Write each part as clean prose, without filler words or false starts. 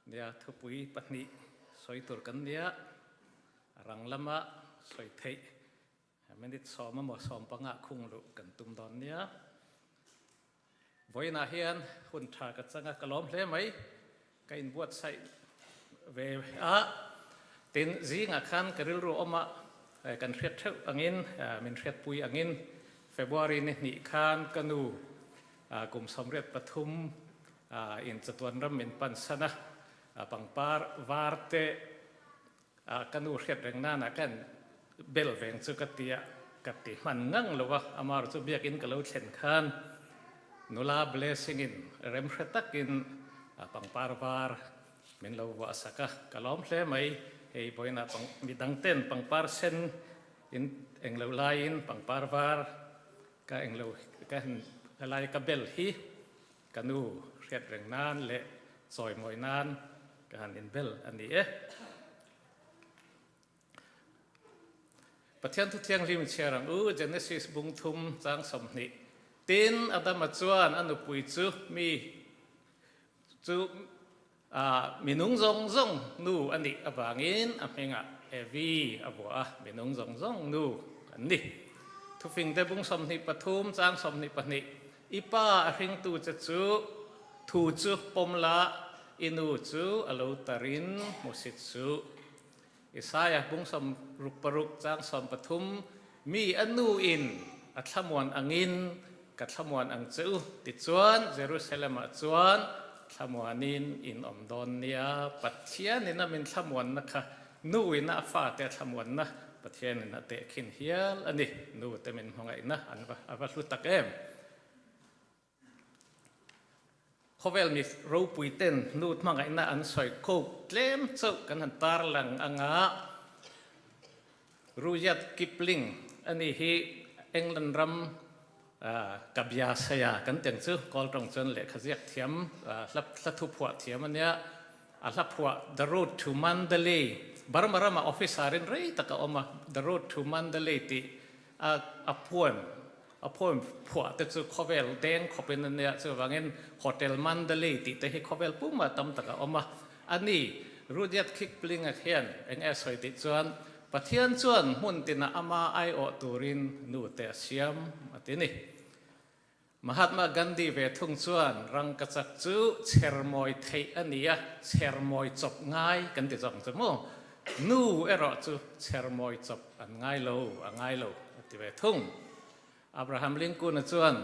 Nia, thupui pahnih sawi tur kan nia, a rang lama sawi theih minute sawm emaw sawm panga khung luh kan tum dawn nia. Vawiinah hian hun tha ka chang a, ka lawm hle mai. Ka inbuatsaih ve a, tin zingah khan ka rilru awm a, kan hriat theuh angin, min hriatpui angin February ni hnih khan ka nu kum 83 in chatuan ram min pansan a, pangpar var te Ka nu hriat reng nana ka en bel veng chu ka tia ka ti hman ngang lo a, amar chu biakin ka lo thlen khan nula blessing in rem hre takin pangpar var min lo vuah sak a, ka lawm hle mai, hei vawiinah midang ten pangpar sen in englo laiin pangpar var ka englo ka helai ka bel hi Ka nu hriat reng nan leh chawimawi nan ka han inbel a ni e. Pathian Thu Thianghlim chhiar ang u, Genesis bung thum chang 20. Tin, Adama chuan a nupui chu mi chu Mi nung zawng zawng nu a nih avangin a hmingah Evi a vuah a, mi nung zawng zawng nu kan ni. Thufingte bung 23 chang 22, I pa a hringtu che chu thu chu pawm la, i nu chu a lo tarin hmusit suh. Isaiah bung 66 chang 13, Mi a nu in a thlamuan angin ka thlamuan ang che u, tichuan Jerusalem-ah chuan thlamuanin in awm dawn nia. Pathianin a min thlamuanna kha nu in a fate a thlamuanna Pathianin a tehkhin hial a ni. Nu te min hmangaihna an va a va hlu tak em! Khawvel mi ropui ten nu hmangaihna an sawi kho tlem chauh kan han tarlang anga Rudyard Kipling a ni hi England ram ka bia saia kan teng chu kawl tawng chuan lehkha ziak thiam hla thu phuah thiam a nia. A hla phuah The Road to Mandalay Burma rama officer in rei tak a awm a, The Road to Mandalay tih a poem A poem phuah te chu khawvel deng khawpin a nia, chuvangin Hotel Mandalay tih te hi khawvel pumah tam tak a awm a. A ni, Rudyard Kipling-a hian eng nge a sawi tih chuan, Pathian chuan hmun tinah ama aiawh turin nu te a siam a ti ni. Mahatma Gandhi ve thung chuan rangkachak chu chermawi theih a ni a, chermawi chawp ngai kan ti zawk ang chu maw? Nu erawh chu chermawi chawp an ngai lo, a ngai lo a ti ve thung. Abraham Lincoln-a chuan,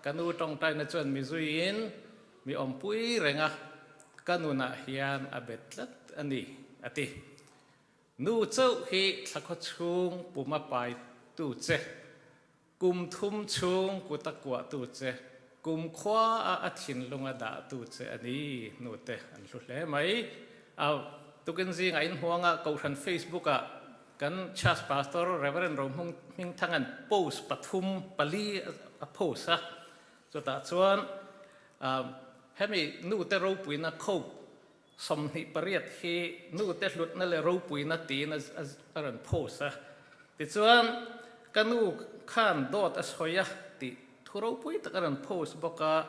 Ka nu tawngtaina chuan mi zuiin mi awmpui reng a, ka nunah hian a bet tlat a ni, a ti. Nu chauh hi thlakhaw chhung puma paitu che Kum thum chhung kut a kuahtu che, kum khua a a thinlung a dahtu che a ni, hnute an hlu hle mai. A tukin zingah in hmuanga Kohhran Facebook ah kan Church Pastor Rev. Rohmung Hmingthanga'n post pathum pali a post a, chutah chuan hemi nute ropuina cope 28 hi nute hlutna leh ropuina tiin a rawn post a. Tichuan, ka nu khan dawt a sawi a tih thu ropui tak a rawn post bawk a.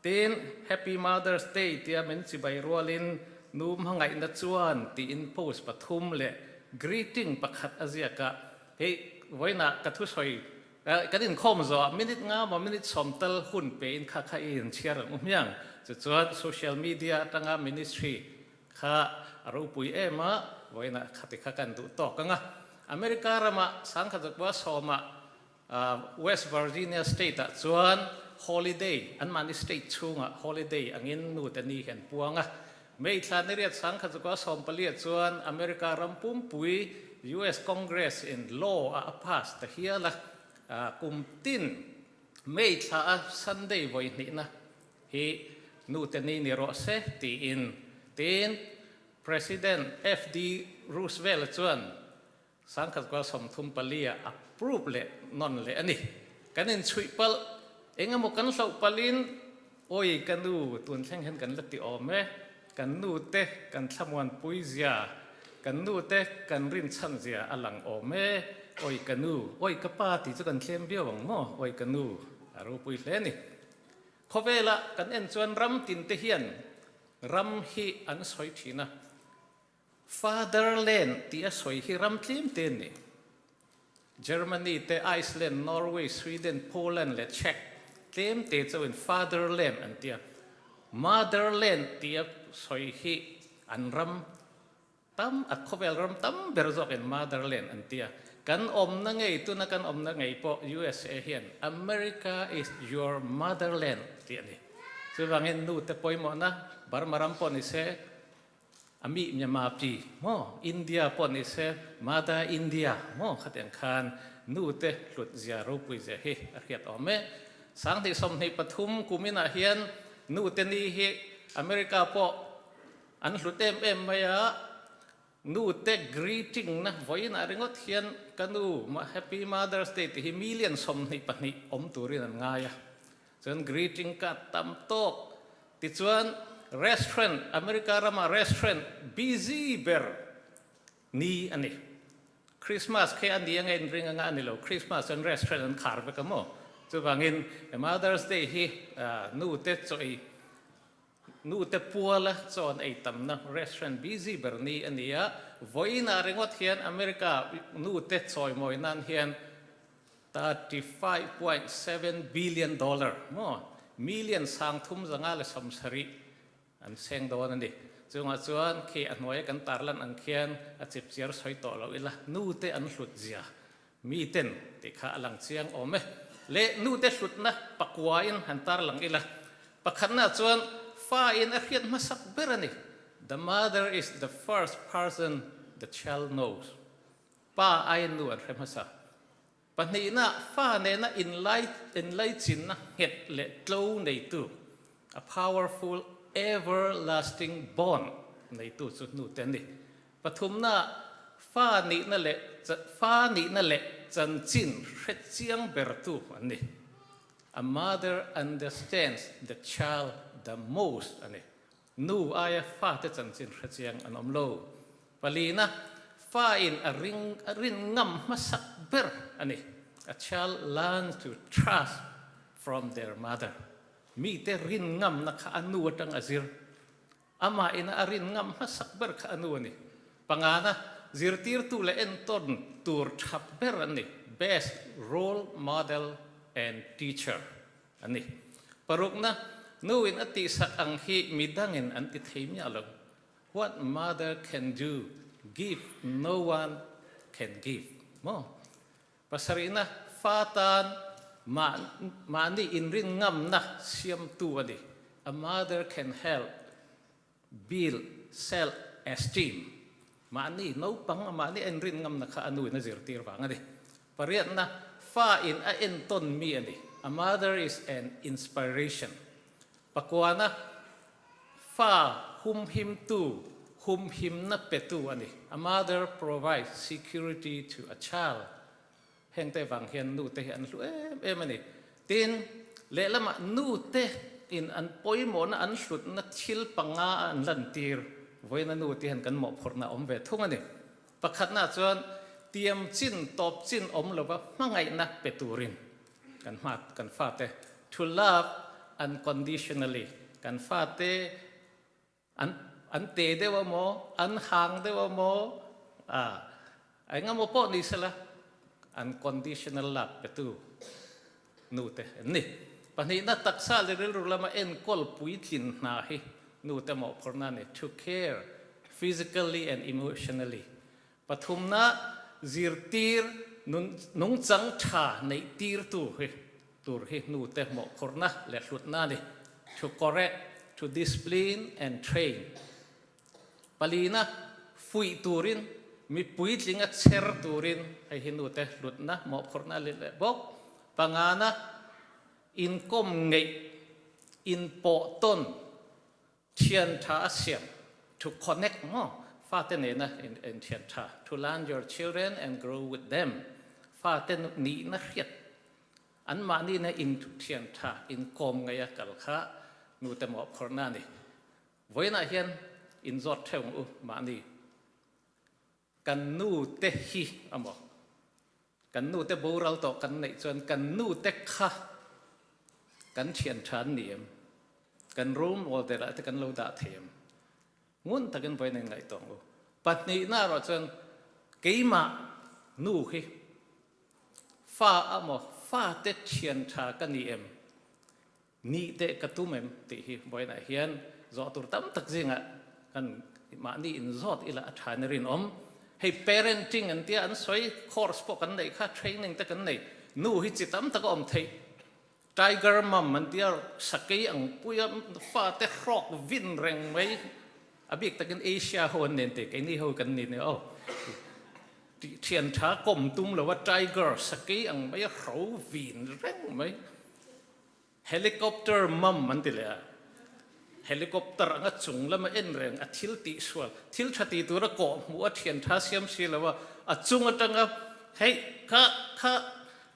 Tin, Happy Mother's Day tia min chibai rualin nu hmangaihna chuan tiin post pathum leh greeting pakhat a ziak a. Hei, vawiinah ka thusawi Kan inkhawm zawhah minute nga maw minute sawm tal hun pein kha kha i inchhiar ang u hmiang. Chuchuan social media atanga ministry kha a ropui em a, vawiinah khati kha kan duh tawk ang a. America ramah sangkhat zakua sawmah West Virginia state ah chuan holiday, anmahni state chhungah holiday angin nute ni hi an puang a. May thla ni riat sangkhat zakua 14 ah chuan America ram pumpui US Congress in law a a pass ta hial a, kum tin May thla a Sunday vawi hnihna hi nute ni ni rawh se tiin tin President FD Roosevelt chuan Sangkhat kual 34 ah approve leh nawn leh a ni. Kan inchhuih palh, eng emaw kan hloh palhin, Awi ka nu, tun thleng hian kan la ti awm e, kan nu te kan thlamuanpui zia, kan nu te kan rinchhan zia a lang awm e, awi ka nu, awi ka pa tih chu kan thlem viau ang maw, awi ka nu, a ropui hle a ni. Khawvela kan en chuan ram tin te hian. Ram hi an sawi thin a, Fatherland tih a sawi hi ram tlem te an ni. Germany te, Iceland, Norway, Sweden, Poland leh Czech tlem te chauhin Fatherland an ti a. Motherland tih a sawi hi an ram tam, a khawvel ram tam ber zawkin Motherland an ti a. Kan awmna ngei, tuna kan awmna ngei pawh USA hian America is your motherland tih a ni. Chuvangin nu te pawimawhna Burma ram pawh ni se, A mi Myanmar pi maw India pawh ni se Mother India maw khatiang khan nu te hlut zia ropui zia hi a hriat awm e. 2023 kumin ah hian nu te ni hi America pawh an hlut em em mai a, nu te greeting na vawiin ah ringawt hian ka nu Happy Mother's Day tih hi million 22 awm turin an ngai a. Chuan greeting card tam tawk. Tichuan restaurant, America rama restaurant busy ber ni a ni. Christmas khi a ni anga inring anga a ni lo. Christmas chuan restaurant an khar vek a maw? Chuvangin Mother's Day hi nu te chaw ei, nu te puala chaw an ei tamna restaurant busy ber ni a ni a. Vawiinah ringawt hian America nu te chawimawi nan hian $35.7 billion maw, million 370 an seng dawn a ni. Chungah chuan khi a hnuaia kan tarlan ang khian a chipchiar sawi tawh lo ila, nute an hlut zia miten tih kha a lang chiang awm e. Leh nute hlutna pakuain han tarlang ila, pakhatna chuan fa in a hriat hmasak ber a ni, The mother is the first person the child knows. Pa aiin nu an hre hmasa. Pahnihna, fa nena inlai inlaichinna nghet leh tlo neitu, a powerful everlasting bond neitu chu nu te an ni. Pathumna, fa nihna leh fa nihna leh chanchin hre chiang bertu an ni. A mother understands the child the most a ni. Nu aia fate chanchin hre chiang an awm lo. Palina, fa in a ring a rin ngam hmasak ber a ni. A child learns to trust from their mother. Mite rin ngamna kha a nu atang a zir. Amah ina a rin ngam hmasak ber kha a nu a ni. Pangana, zirtirtu leh entawn tur tha ber an ni. Best role model and teacher. A ni. Parukna, Nu in a tihsak ang hi midangin an ti thei miah lo. What mother can do, give no one can give. Maw? Pasarihna, Fa tan mah mahni inrin ngamna siamtu a ni. A mother can help build self esteem. Mahni naupang a mahni a inrin ngamna kha a nu in a zirtir vang a ni. Pariatna, fa in a entawn mi a ni. A mother is an inspiration. Pakuana, fa humhimtu, humhimna petu a ni. A mother provides security to a child. Hengte vang hian nute hi an hlu em em a ni. Tin, lehlamah nute in an pawimawhna an hlutna thil panga a an lantir vawiin a nute hian kan mawhphurhna a awm ve thung a ni. Pakhatna chuan tiam chin tawp chin awm lova hmangaihna pe turin kan hma kan fate to love unconditionally kan fate An an te deuh a maw, an hang deuh a maw, a eng emaw pawh ni sela unconditional love petu nu te an ni. Pahnihna taksa leh rilru lama enkawl puitlin hna hi nu te mawhphurhna a ni, to care physically and emotionally. Pathumna zirtir nun nungchang tha neih tirtu hi tur hi nu te mawhphurhna leh hlutna a ni, to correct, to discipline and train. Palina fuih turin, mi puitlinga cher turin hei hi nu te hlutna mawhphurhna a ni leh bawk. Pangana inkawm ngeih, inpawh tawn, Thian tha a siam, to connect maw, fate nena in thian tha, to learn your children and grow with them, fate nihna hriat, an mahnina in thian tha in kawm ngei a kal kha nute mawhphurhna a ni. Vawiinah hian in zawt theuh ang u mahni. Kan nute hi a maw? Kan nute boral tawh kan neih chuan kan nute kha kan thian tha an ni em? Kan role model ah te kan lo dah thei em? Ngun takin vawiin in ngaihtuah ang u. Pahnihna erawh chuan keimah nu hi fa a maw fate thian tha ka ni em? Nih teh ka tum em? Tih hi vawiinah hian zawh tur tam tak zingah kan mahni inzawt ila a tha ni rinawm. Hei parenting an tia an sawi course pawh kan neih kha training te kan nei. Nu hi chi tam tak a awm theih. Tiger mum an tia sakei ang puia fate hrawk vin reng mai a bik takin Asia ho an nen tih keini ho kan ni nia aw. Thian tha kawm tum lo a tiger sakei ang mai a hro vin reng mai. Helicopter mum an ti leh a. Helicopter anga chung lama en reng a thil tih sual thil tha ti tura kawh hmuh a thian tha siam si lo a a chung atanga hei kha kha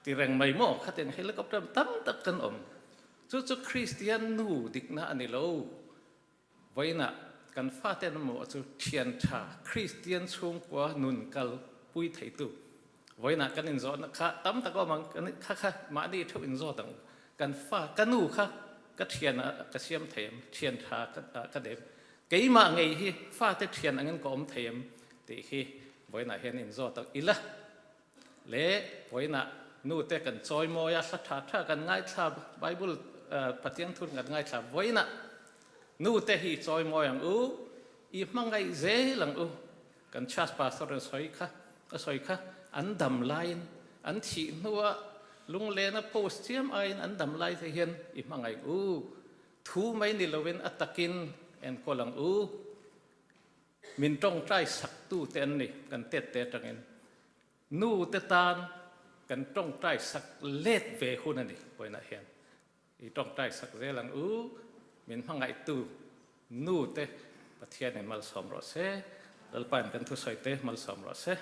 Ti reng mai maw? Khatiang helicopter tam tak kan awm. Chu chu Kristian nu dikna a ni lo. Vawiinah kan fate an mamawh chu thian tha Kristian chhungkua nun kal pui theitu. Vawiinah kan inzawhna kha tam tak a awm ang, kan kha kha mahni theuh inzawt ang. Kan fa, ka nu kha ka thian ah ka siam thei em? Thian tha ka dem. Keimah ngei hi fate thian angin ka awm thei em? Tih hi vawiinah hian inzawt ang ila. Le vawiinah nu te kan chawi mawi a, hla tha tha kan ngaithla, Bible Pathian thu kan ngaithla. Vawiinah nu te hi chawi mawi ang u, i hmangaih zel ang u. Kan church pastor a sawi kha, a sawi kha, an dam laiin, an thih hnua lunglena post chiam aiin an dam lai te hian i hmangaih u. Thu mai ni loin a takin enkawl ang u. Min tawngtai saktu te an ni, kan tet te atangin. Nu te tan kan tawngtai sak let ve hun a ni vawiinah hian. I tawngtai sak zel ang u, min hmangaihtu nu te Pathianin malsawm rawh se, Lalpain kan thusawi te malsawm rawh se.